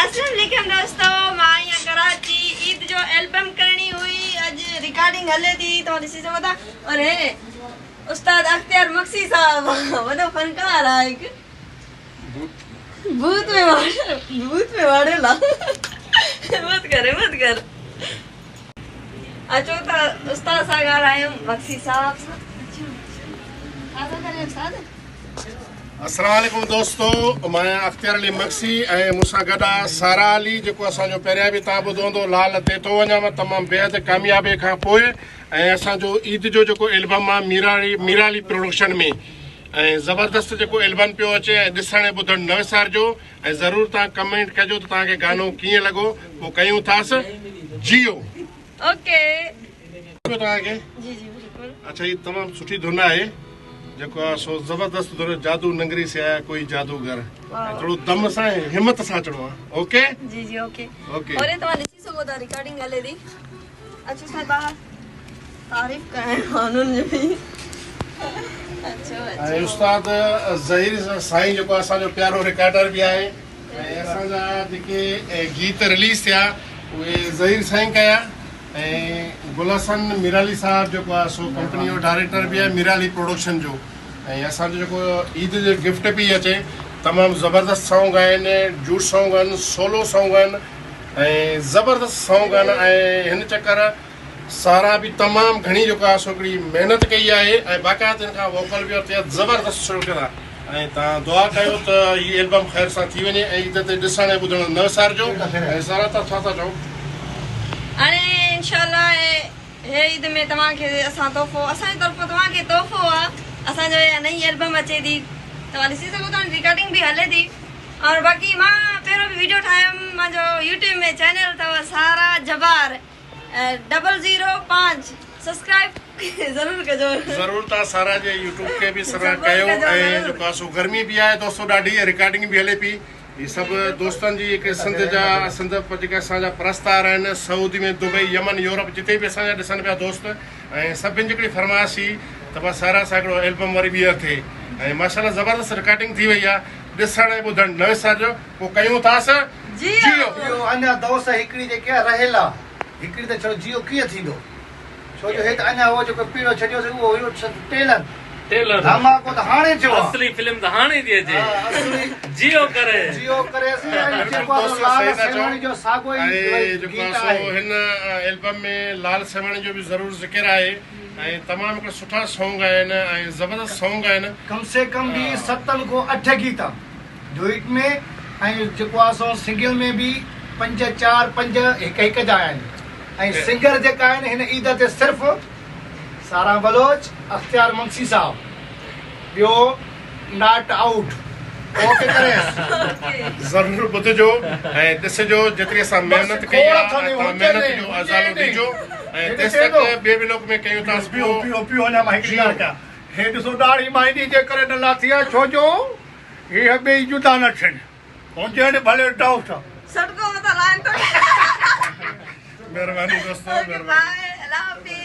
अस्सलाम वालेकुम दोस्तों, मां आई आहियां कराची। ईद जो एल्बम करणी हुई, अॼु रिकॉर्डिंग हले थी, तव्हां ॾिसी सघो था। और हे उस्ताद अख्तियार मक्सी साहब वॾो फनकार आहे, हिकु भूत में भूत में वाड़ेला। मत करे मत कर। अचो त उस्ताद सां ॻाल्हायूं, मक्सी साहब सां। अस्सलाम वालेकुम दोस्तों, मां अख्तियार अली मक्सी ऐं मूंसां गॾु आहे सारा अली, जेको असांजो पहिरियां बि तव्हां ॿुधो हूंदो लाल ते थो वञा तमामु बेहद कामयाबी खां पोइ। ऐं असांजो ईद जो जेको एल्बम आहे मीराली प्रोडक्शन में, ऐं ज़बरदस्त जेको एल्बम पियो अचे, ऐं ॾिसण ऐं ॿुधण न विसारिजो। ऐं ज़रूरु तव्हां कमेंट कजो त तव्हांखे गानो कीअं लॻो। पोइ कयूं थासि जियो। ओके तव्हांखे जी जी बिल्कुल। अच्छा, हीअ तमामु सुठी धुन आहे, जेको आहे सो ज़बरदस्त धुन, जादू नगरी से आया कोई जादूगर। थोरो दम सां हिम्मत सां अचिणो आहे। ओके जी जी ओके ओके। और तव्हां ॾिसी सघो था रिकॉर्डिंग हले थी। अचो साहिब बाहर तारीफ़ करण माण्हुनि जी। अच्छा ऐं उस्ताद ज़हीर साईं जेको असांजो प्यारो रिकॉर्डर बि आहे, ऐं असांजा जेके गीत रिलीज़ थिया उहे ज़हीर साईं कया। ऐं गुल हसन मीराली साहब जेको आहे सो कंपनी जो डायरेक्टर बि आहे मीराली प्रोडक्शन जो। ऐं असांजो जेको ईद जो गिफ्ट पई अचे, तमामु ज़बरदस्त सॉन्ग आहिनि, जूट सॉन्ग आहिनि, सोलो सॉन्ग आहिनि, ऐं ज़बरदस्त सॉन्ग आहिनि। ऐं हिन चक्कर सारा बि तमामु घणी जेको आहे सो हिकिड़ी महिनत कई आहे, ऐं बाक़ाइदा हिन खां वोकल बि अचे ज़बरदस्त सुठा। ऐं तव्हां दुआ कयो त हीअ एल्बम ख़ैर सां थी वञे, ऐं ईद ते ॾिसण ऐं ॿुधण न विसारिजो। ऐं सारा तव्हां छा था चओ? हाणे इंशाअल्लाह हे ईद में तव्हांखे असां तोहफ़ो, असांजे तरफ़ां तव्हांखे तोहफ़ो आहे। असांजो नई एल्बम अचे थी, तव्हां ॾिसी सघो था, रिकॉर्डिंग बि हले थी। और बाक़ी मां पहिरियों बि वीडियो ठाहियुमि, मुंहिंजो यूट्यूब में चैनल अथव सारा जबार 005, सब्सक्राइब ज़रूरु कजो। ज़रूरु तव्हां सारा जे यूट्यूब खे बि सब्सक्राइब कयो। ऐं जेको आहे सो गर्मी बि आहे दोस्तो ॾाढी, रिकॉर्डिंग बि हले पई। हीअ सभु दोस्तनि जी हिकु सिंध जा, सिंध जेके असांजा परस्तार आहिनि सऊदी में, दुबई, यमन, यूरोप, जिते बि असांजा ॾिसनि पिया दोस्त, ऐं सभिनि जी हिकिड़ी फरमाइश हुई त बसि सारा सां हिकिड़ो एल्बम वरी ॿीहर थिए। ऐं माशाअल्लाह ज़बरदस्त रिकॉर्डिंग थी वई आहे। ॾिसण ऐं ॿुधण न विसारिजो। पोइ कयूं थासि जियो। अञा दोस्त हिकिड़ी जेकी आहे रहियल आहे, हिकिड़ी त छो जियो कीअं थींदो, छो जो हे त अञा उहो जेको पीड़ो छॾियोसीं उहो हुयो टेलर टेलर धमाको त हाणे थियो आहे, असली फिल्म त हाणे थी अचे। जियो करे जियो करे जेको लाल सेवाणी जो साॻो ई जेको सो हिन एल्बम में लाल सेवाणी जो बि ज़रूरु ज़िक्र आहे। ऐं तमामु हिकिड़ा सुठा सॉन्ग आहिनि ऐं ज़बरदस्त सॉन्ग आहिनि। कम से कम बि 7 खां 8 गीत डुएट में, ऐं जेको आहे सो सिंगल में बि 5 4 5 हिकु हिकु जा आहिनि। ऐं सिंगर जेका आहिनि हिन ईद ते सिर्फ़ु सारा बलोच, अख्तियार मक्सी साहब, ॿियो not out. Okay करे ज़रूरु ॿुधजो ऐं ॾिसजो, जेतिरी असां महिनत कई आहे तव्हां महिनत जो अज़ालो ॾिजो। ऐं तेसि तक ॿिए ब्लॉग में कयूं था। पियो पियो पियो अञा मां हिकिड़ी ॻाल्हि कयां, हे ॾिसो ॾाढ़ी मां इन्ही जे करे न लाथी आहे, छो जो हे ॿई जुदा न थियनि, हुजनि भले डाउट सड़को मथां लाइनि। महिरबानी दोस्तो, महिरबानी। अल्लाह हाफ़िज़।